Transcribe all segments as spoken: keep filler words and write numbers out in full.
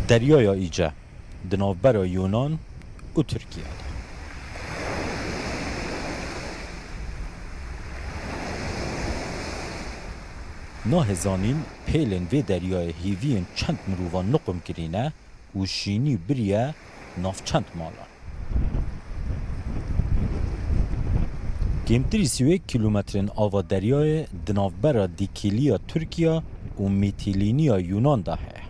Deryaya Îce, di navbera Yunan û Tirkiye de. Nahê zanîn pêlên vê deryayê hîviyên çend mirovan nuqum kirîne û şînî biriye nav çend malan. Kêmtirî sî û yek kîlometrên ava deryayê di navbera Dîkîliya Tirkiya û Mîtîlîniya Yunan de heye.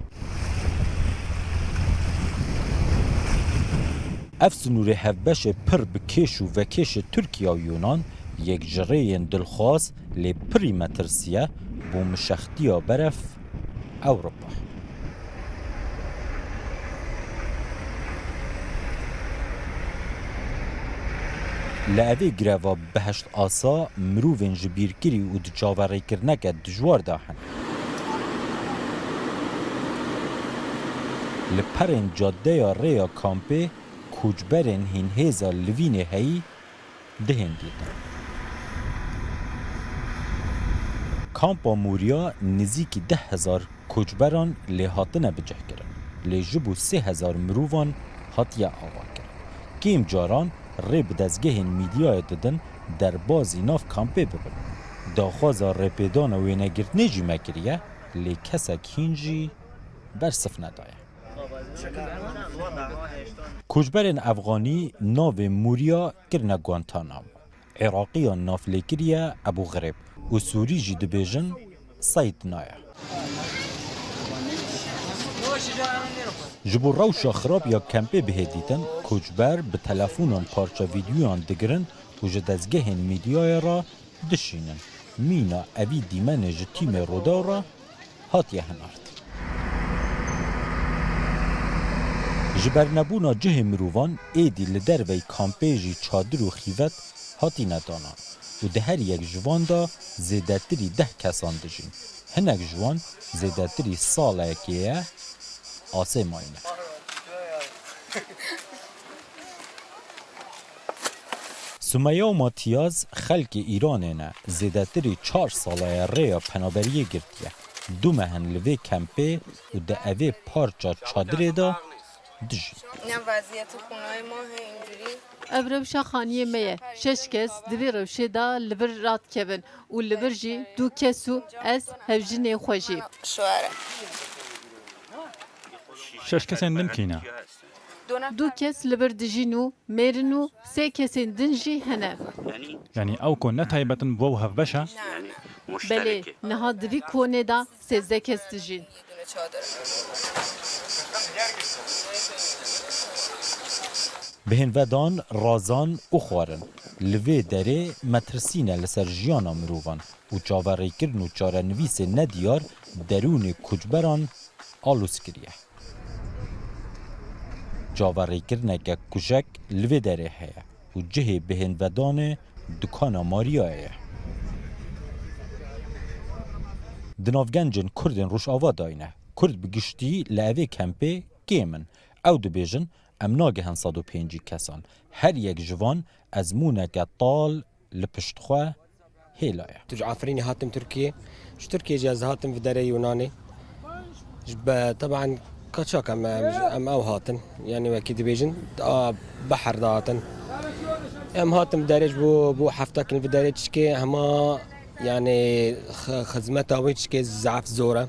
Ev sinûrê hevbeşê pir bi kêş û vekêşê Tirkiya û Yunan yek ji rêyên dilxwaz lê pirî metirsî ye bo mişextiya beref Ewropa. Li evê greva bi heşt asa mirovên ji bîrkirî û di çaverêkirineke dijwar de hene. Li perên cadeya rêya kampê koçberên hînhêza livînê heyî dihên dîtin. Kampa Mûrya nizîkî deh hezar koçberan lê hatine bicihkirin, lê ji bo sê hezar mirovan hatiye avakirin. Kêm caran rê bi dezgehên mîdyayê didin derbazî nav kampê bibin. Daxwaza rêpêdana wênegirtinê jî me kiriye, lê kesek hîn jî bersiv nedaye. Koçberên Efxanî navê Mûrya kirine Guantanamo. Iraqiyan navlêkirî ye Ebû Xirêb û Sûrî jî dibêjin Seydna ye. Ji bo rewşa xirab ya kempê bihê dîtin, koçber bi telefonan parça vîdyoyan digirin û ji dezgehên mîdyayê re dişînin. Mîna evî dîmenê ji tîmê Rûdaw re hatiye hinartin. Ji ber nebûna cihê mirovan êdî li derveyî kampê jî çadir û xîvet hatine danan û di her yek ji van de zêdetirî deh kesan dijîn. Hinek ji wan zêdetirî salekê ye asê mayîne. Sumeya û Matiyaz xelkê Îranê ne, zêdetirî çar sala ye rêya penaberiyê girtiye. Du meh in li vê kempê û di evê parça çadirê de dijîn. Ne vaziyeti xunayê ma hê incirî. Ev rewşa xaniyê me ye. Şeş kes di vê rewşê de li vir radikevin û li vir jî du kes û ez hevjinê xwe jî. Şeş kesên din kî ne? Du kes li vir dijîn û mêr in û sê kesên din jî hene. Yanî ew kon ne taybet in bo ew hevbeş e? Belê, niha di vî konê de sêzdeh kes dijîn. Bihênvedan, razan û xwarin. Li vê derê metirsî ne li ser jiyana mirovan û çaverêkirin û çarenivîsê nediyar derûnê koçberan alozkirî ye. Çaverêkirineke kujek li vê derê heye û cihê bihênvedanê dukana Mariyayê ye. Di nav gencên Kurdên Rojava dayîne. Kurd bi giştî li evê kempê kêm in. Ew dibêjin, em nagihin sed û pêncî kesan. Her yek ji van ezmûneke tal li pişt xwe hêla ye. Tu ji Efrînê hatim Tirkiyê. Ji Tirkiyê jî ez hatim vî derê Yunanê. Ji be, teban kaçak em, em, em ew hatin. Yanî wekî dibêjin, a, behar de hatin. Em hatin vî derê ji bo, bo hefta kin vî derê çikê hema, yanî xi-, xizmeta wê çikê zaf zor e.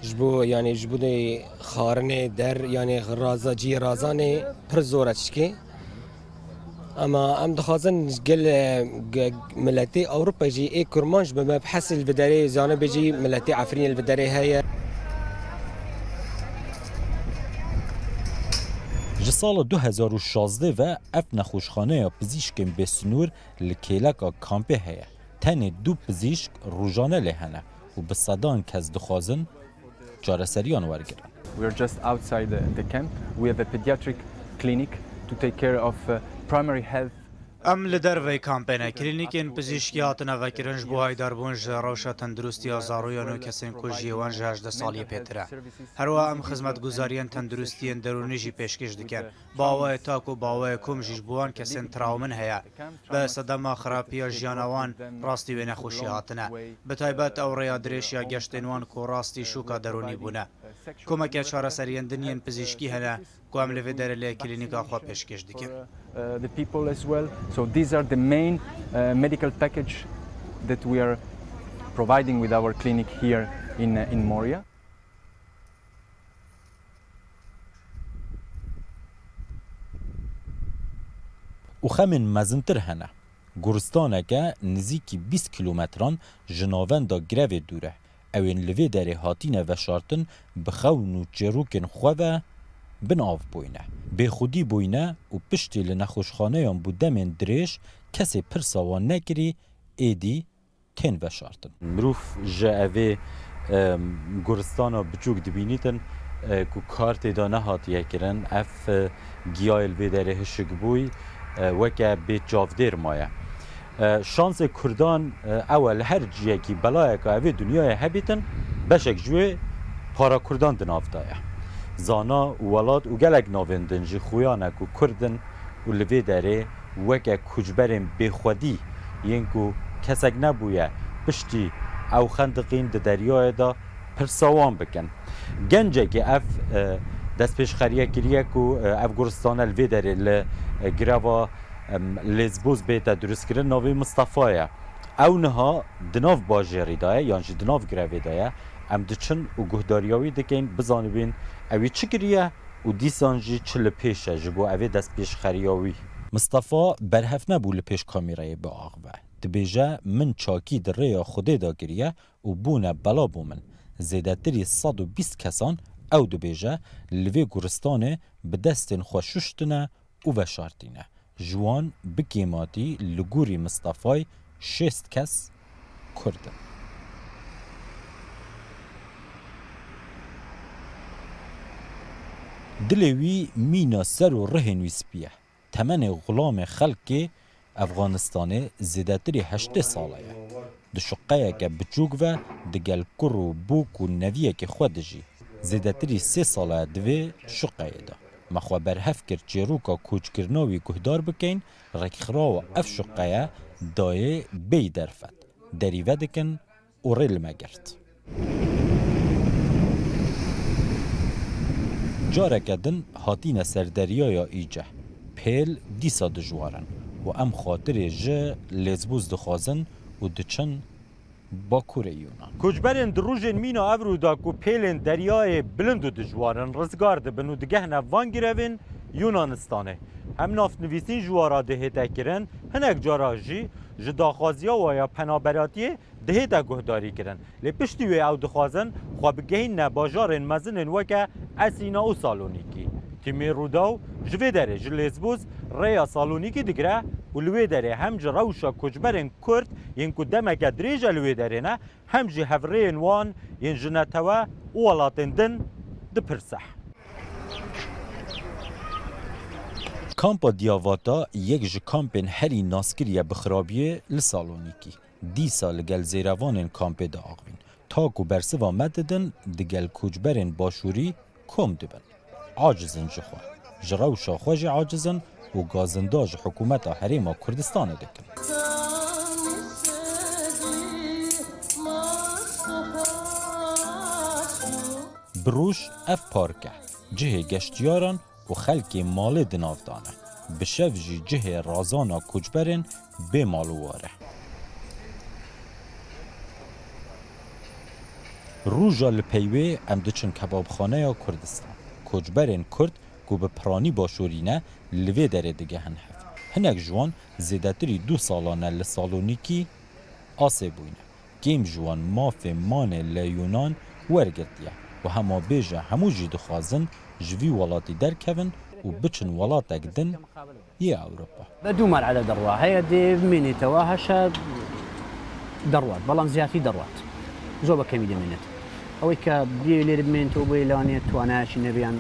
Ji bo, yanî ji bo dê xarinê der, yanî raza, ciyê razanê pir zor e çikê. Ama em dixwazin gel, e, ge-, miletê Ewropa jî ê kurmanc bi me bihesî li vê derê, zanibê jî miletê Efrînê li vê derê heye. Ji sala du hezar û şazdeh ve ev nexweşxaneya pizîşkên bêsnûr li kêleka kampê heye. Tenê du pizîşk rojane lê hene û bi sedan kes dixwazin çareseriyan wergirin. We are just outside the, the camp. We have a pediatric clinic to take care of, uh, primary health. Em li derveyî kampê ne. Klînîkên pizîşkî hatine vekirin ji bo haydarbûn ji rewşa tenduristiya zaroyan û kesên ku jiyê wan ji hejdeh saliyê pêtir e. Her wiha em xizmetguzariyên tenduristiyên derûnî jî pêşkêş dikin. Bi awayê tak û bi awayê kom jî ji bo wan kesên trawmin heye. Bi sedema xirapiya jiyana wan rastî wê nexweşî hatine. Bi taybet ew rêya dirêj ya geştên wan ku rastî şoka derûnî bûne. Komeke çareseriyên din yên pizîşkî hene ku em li vê derê lê klînîka xwe pêşkêş dikin. Uh, the people as well. So these are the main uh, medical package that we are providing with our clinic here in, uh, in Moria. Û xemên mezintir hene. Goristaneke nizîkî bîst kîlometran ji navenda grevê dûr e. Ewên li vê derê hatine veşartin bi xewn û çêrokên xwe ve bin av bûyne. Bêxwedî bûyne û piştî li nexweşxaneyan bû demên dirêj kesê pirsa wan nekirî, êdî tên veşartin. Mirov ji evê, e, goristana biçûk dibînîtin, e, ku kar tê de nehatiye kirin. Ev, e, giyayê li vê derê hişik bûy, e, weke bê çavdêr maye. E, şansê Kurdan, e, ew e, li her ciyekî belayeka evê dinyayê hebîtin, beşek ji wê para Kurdan di nav de ye. Zana û welat û gelek navên din jî xuya ne ku Kurd in û li vê derê weke koçberên bêxwedî yên ku kesek nebûye piştî ew xendiqîn di deryayê de pirsa wan bikin. Gencekî ev, e, destpêşxeriye kiriye ku, e, ev goristane li vê derê li, e, gireva, em, Lêzbûs bête durustkirin, navê Mistefa ye. Ew niha di nav bajêrî de ye, yan jî di nav grevê de ye. Em diçin û guhdariya wî dikeyn, bizanibîn ewî çi kiriye û dîsan jî çi li pêş e ji bo evê destpêşxeriya wî. Mistefa berhev nebû li pêş kamîreyê biaxive. Dibêje, min çakî di rêya Xwedê de kiriye û bûne bela bo min. Zêdetirî sed û bîst kesan, ew dibêje, li vê goristanê bi destên xwe şuştine û veşartîne. Ji wan bi kêmatî li gorî Mistefay şêst kes Kurd in. Dilê wî mîna ser û rihên wî spî ye. Temenê xulamê xelkê Efxanistanê zêdetirî heştê sale ye. Di şuqeyeke biçûk ve digel kur û bûk û neviyekê xwe dijî. Zêdetirî sê sale ye di vê şuqeyê de. Me xwe berhev kir çêroka koçkirina wî guhdar bikeyn, rêkxirawa ev şuqeye dayê bêyî derfet. Derî vedikin û rê li me girt. Careke din hatîne ser deryaya Îce. Pêl dîsa dijwar in û em xatirê ji Lêzbûs dixwazin û diçin Bakurê Yunan. Koçberên di rojên mîna evro de ku pêlên deryayê bilind û dijwar in, rizgar dibin û digehne van girevên Yunanistanê. Hem navnivîsîn ji wa re dihête kirin, hinek cara jî ji daxwaziya wa ya penaberatiyê dihête guhdarî kirin. Lê piştî wê ew dixwazin xwe bigehînne bajarên mezinên weke Esîna û Salonîkî. Tîmê Rûdaw ji vê derê ji Lêzbûs rêya Salonîkî digire û li wê derê hem ji rewşa koçberên Kurd yên ku demeke dirêj e li wê derê ne, hem jî hevrêyên wan yên ji netewe û welatên din dipirse. Kampa Diyavata yek ji kampên herî naskirî ye bi xirabiyê li Salonîkî. Dîsa li gel zêrevanên kampê diaxivîn. Ta ku bersiva me didin, digel koçberên başûrî kom dibin. Aciz in ji xwe. Ji rewşa xwe jî aciz in û gazinda ji hikûmeta Herêma Kurdistanê dikin. Bi roj ev park e. Cihê geştiyaran û xelkê malê di nav de ne. Bi şev jî cihê razana koçberên bê mal û war e. Roja li pey wê em diçin Kebabxaneya Kurdistan. Koçberên Kurd ku bi piranî başûrî ne, li vê derê digehin hev. Hinek ji wan zêdetirî du salan e li Salonîkî asê bûyne. Kêm ji wan mafê manê li Yunan wergirtiye û hema bêje hemû jî dixwazin ji vî welatî derkevin û biçin welatek din yê Ewropa. بە دوو مەرحەلە دەڕوا. هەیە دێ بمێنێتەوە، هەشە دەڕوات، بەڵام زیاتری دەڕوات. زۆر بە کەمی دەمێنێت. ئەوەی کە بێ لێرە بمێنێتەوە بۆ ئێلانێت، توانایەکی نەبیان،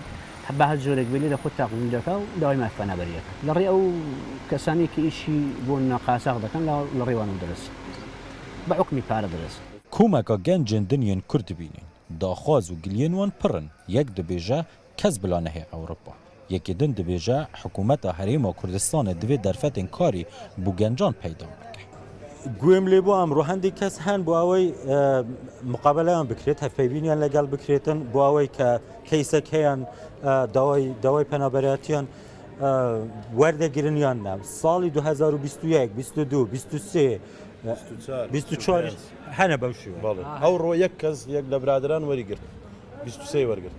بە هەر جۆرێک بێ لێرە خۆ تاقم دەکا و داوای مافانە بەریەکە. لە ڕێ ئەو کەسانی کە ئیشی بۆ ناقاساغ دەکەن، لە، لە ڕێوانم دەرس. بە حکمی پارە دەرس. Komeka gencên din yên Kurd dibînin. Daxwaz û giliyên wan pir in. Yek dibêje, kes bila nehê Ewropa. Yekê din dibêje, hikûmeta Herêma Kurdistanê divê derfetên karî bo gencan peyda bike. Guhê min lê bû, em ruhendî kes hen bo ewey, e, muqabeleyan bikrêt, hevpeyvîniyan legel bikrêtin, bo ewey ke keysek heyan, e, daway, daway penaberatiyan, e, werdegirin yan ne. Salî du hezar û bîst û yek, bîst û du, bîst û sê, e, bîst û çar, bîst û çar, bîst û pênc. Hene bew şiwe. Belê. Ah. Ew ro yek kes, yek le biraderan werî girt. Bîst û sê wergirt.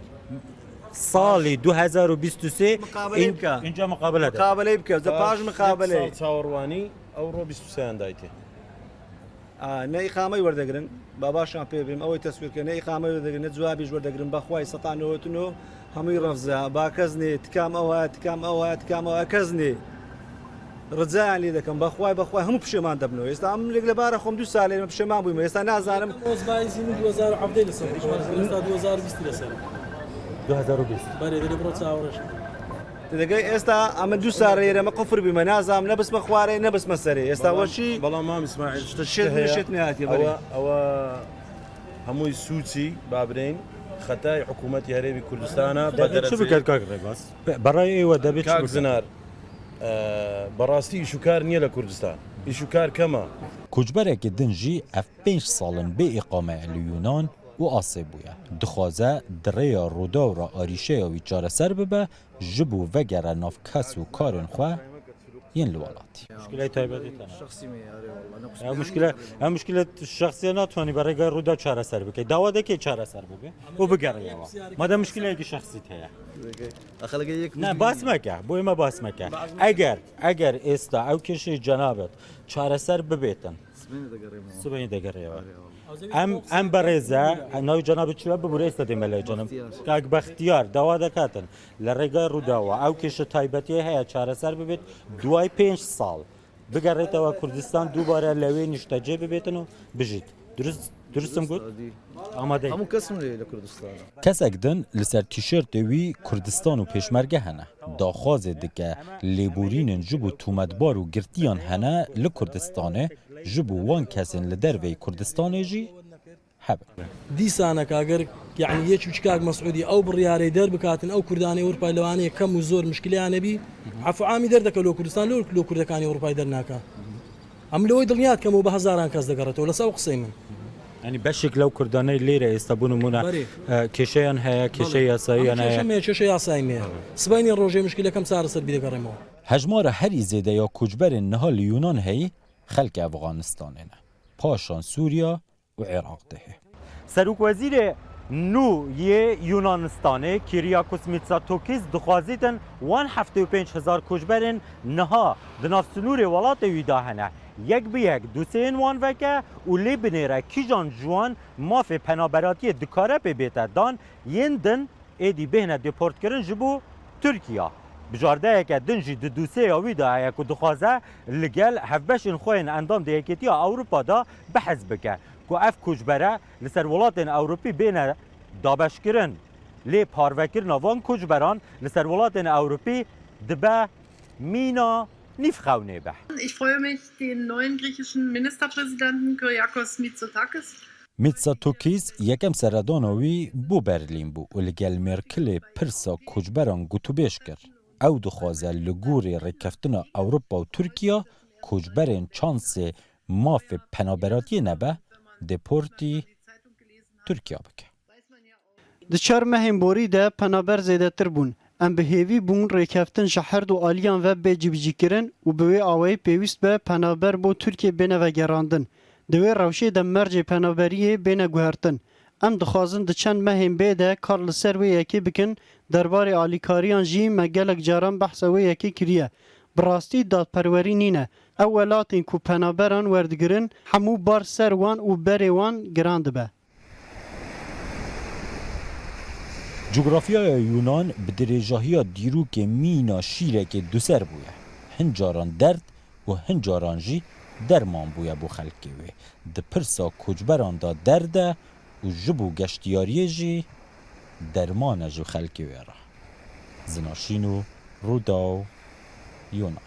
Salî du hezar û bîst û sê Muqabele in-, bike. Inca muqabele de. Muqabele bike. Ze paş muqabele. Sal çawerwanî, ew ro bîst û sê endaytê. A, ne îqameyî werdegirin, ba baş an pê bîrim, ew ê teswîr ke, ne îqameyî werdegirin, ne cewabî ji werdegirin, bexwayî seta newet û neh hemûyî refze, ba kes nê, tikam ew e, tikam ew e, tikam ew e, kes nê. Ricayan lê dikim, bexwayî, bexwayî hemû pişêman dibin. Êsta em li, li bara xwe em du salê me pişêman bûyîme, êsta nazanim. Ozbayî zî min du hezar û hevdeh li ser, êsta du hezar û bîst li ser. Du hezar û bîst. Berê, dilê biro çawireş. Te digey êsta em du sal rê me qufir bîme, nazam ne bisme xwarê, ne bisme serê. Êsta weşî. Belam mam Îsmaîl, şit şit nehatiye berê. Ewa, ewa hemûyî sûcî, babirên, xetayê hikûmetî Herêmî Kurdistana. Debê çi biket kak Rêbaz? Be-, berayê êwe debê çi biket? Kak Zinar, e, berastî îşûkar niye le Kurdistan. Îşûkar kema. Koçberekî din jî ev pênc sal in bê îqame ye li Yunan û asê bûye. Dixwaze di rêya Rûdaw re arîşeya wî çareser bibe, ji bo vegere nav kes û karên xwe yên li welatî. Muşkileyê taybetî te ne? Şexsî me, erê wallah, ne qusur. Ya muşkile, ya muşkile şexsî ye, natwanî bi rêgay Rûdaw çareser bikey. Dawa de kê çareser bibe û bigere êwa. Madem muşkileyekî şexsî te ye. Axelege yek. Ne, bas meke, bo ême bas meke. Eger, eger êsta ew kêşeyê cenabet çareser bibêtin, Sibêne degerê me. Sibêne degerê me. Erê wallah. Em, em berêze, navê cenabê çi be, bibûre êsta dê me lê cenab. Bextiyar. Kak Bextiyar, dawa dekatin. Li rêgay Rûdawa, ew kêşe taybetiyê heye, çareser bibêt, duway pênc sal. Bigerêtewe Kurdistan, dubare lewê niştecê bibêtin û bijît. Durist, durist im got? Durist, adî. Amade. Hemû kes in lê li Kurdistan. Kesek din li ser tîşertê wî Kurdistan û pêşmerge hene. Daxwazê dike lêborînên ji bo tometbar û girtiyan hene li Kurdistanê, ji bo wan kesên li derveyî Kurdistanê jî hebe. Dîsaneke eger, yanî, yê çûçikak Mesûdî ew biryarê derbikatin, ew Kurdanê Ewropayê lewanê kem û zor mişkileyane bî, efû amî derdeke lo Kurdistan, lo, lo Kurdekanê Ewropayê dernaka. Em li wê dinya dikim û bi hezaran kes digeretê û li ser ew qisey min. Yanî beşek lew Kurdanê lêre êsta, bo nimûne, Berê. E, kêşeyan heye, kêşeya Belê. Yasayî Em yan heye. Kêşe me ye, kêşe yasayî me ye. Belê. Sibeyê roje mişkileke em çareser bî digerême. Hejmara herî zêde ya koçberên niha li Yunan heyî xelkê Efxanistanê ne. Paşan Sûriya û Iraq dihê. Serokwezîrê nû yê Yunanistanê Kyriakos Mitsotakis dixwazîtin wan heftê û pênc hezar koçberên niha di nav sinûrê welatê wî de hene, yek bi yek dosiyên wan veke û lê binêre kîjan ji wan mafê penaberatiyê dikare pê bête dan, yên din êdî bêhne deportkirin ji bo Tirkiya. Bijardeyeke din jî di dosyeya wî de heye ku dixwaze li gel hevbeşên xwe yên endam di Yekêtiya Ewropa de behs bike ku ev koçbere li ser welatên Ewropî bêne dabeşkirin. Lê parvekirina van koçberan li ser welatên Ewropî dibe mîna nîv xewnê be. Ich freue mich, den neuen griechischen Ministerpräsidenten Kyriakos Mitsotakis. Mitsotakis yekem seredana wî bo Berlîn bû û li gel Merkelê pirsa koçberan gotûbêj kir. Ew dixwaze li gorî rêkeftina Ewropa û Tirkiya koçberên çansê mafê penaberatiyê nebe, deportî Tirkiya bike. Di çar mehên borî de penaber zêdetir bûn. Em bi hêvî bûn rêkeftin ji her du aliyan ve bê cîbicîkirin û bi wê awayî pêwîst be penaber bo Tirkiyê bêne vegerandin. Di wê rewşê de mercê penaberiyê bêne guhertin. Em dixwazin di çend mehên bê de kar li ser wê yekê bikin, derbarê alîkariyan jî me gelek caran behsa wê yekê kiriye. Bi rastî dadperwerî nîne. Ew welatên ku penaberan werdigirin, hemû bar ser wan û berê wan giran dibe. Cografyaya Yunan bi dirêjahiya dîrokê mîna şîrekê duser bûye. Hin caran derd û hin caran jî derman bûye bo xelkê wê. Di pirsa koçberan de derd e û ji bo geştiyariyê jî derman e ji xelkê wê re. Zinaşîn û Rûdaw, Yunan.